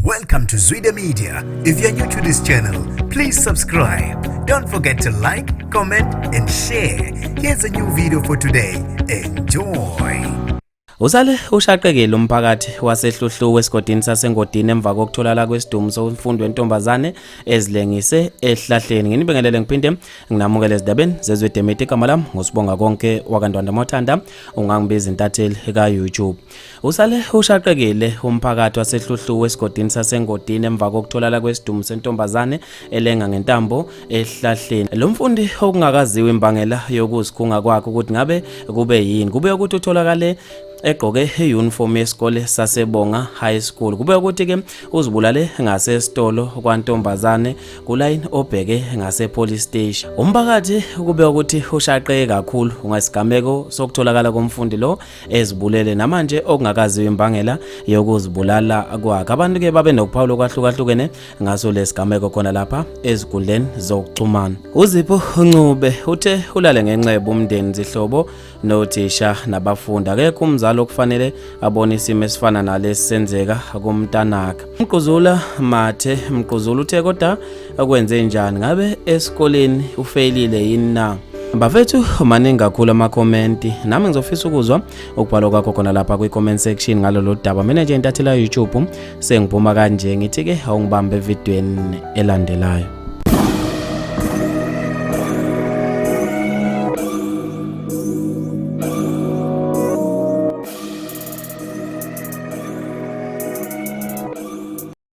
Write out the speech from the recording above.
Welcome to Zwida Media. If you're new to this channel, please subscribe. Don't forget to like, comment, and share. Here's a new video for today. Enjoy. Usale ushaqekile umphakathi waseHluhluwe esigodini saseNgodini emva kokutholakala kwesidumbu somfundi wentombazane ezilengise ehlahleni. Nginibingelele ngiphinde nginamukele ezindabeni zezwe Demete. Igama lami nguSibonga Konke wakaNdwandwe, Mothanda ungangibiza intatheli ka-YouTube. Usale ushaqekile umphakathi waseHluhluwe esigodini saseNgodini emva kokutholakala kwesidumbu sentombazane elenga ngentambo ehlahleni. Lo mfundi okungakaziwa imbangela yokuzikhunga kwakhe ukuthi ngabe kube yini. Kube ukuthi utholakale egqoke i-uniform yesikole saseBonga High School. Kube ukuthi ke uzibulale ngasesitolo kwantombazane kulayini obheke ngase police station. Umphakathi kube ukuthi ushaqeke kakhulu ngesigameko sokutholakala komfundi lo ezibulele, namanje okungakaziwa imbangela yokuzibulala kwakhe. Abantu ke babe nokuphawula okwahlukahlukene ngaso lesigameko khona lapha ezinkundleni zokuxhumana. UZipho Ncube uthe ulale ngenxeba umndeni, zihlobo, nothisha nabafundi. Akekho umzali okufanele abone isimo esifana nalesi senzeka kumntanakhe. Mquzula Mathe Mquzula uthe kodwa akwenze njani, ngabe esikoleni ufeyilile yini na? Bafethu, maningi kakhulu amakhomenti, nami ngizofisa ukuzwa ukubhalwa kwakho khona lapha kwi-comment section ngalolu daba. Mina nje intatheli ya YouTube sengiphuma kanje, ngithi-ke awungibambe evidweni elandelayo.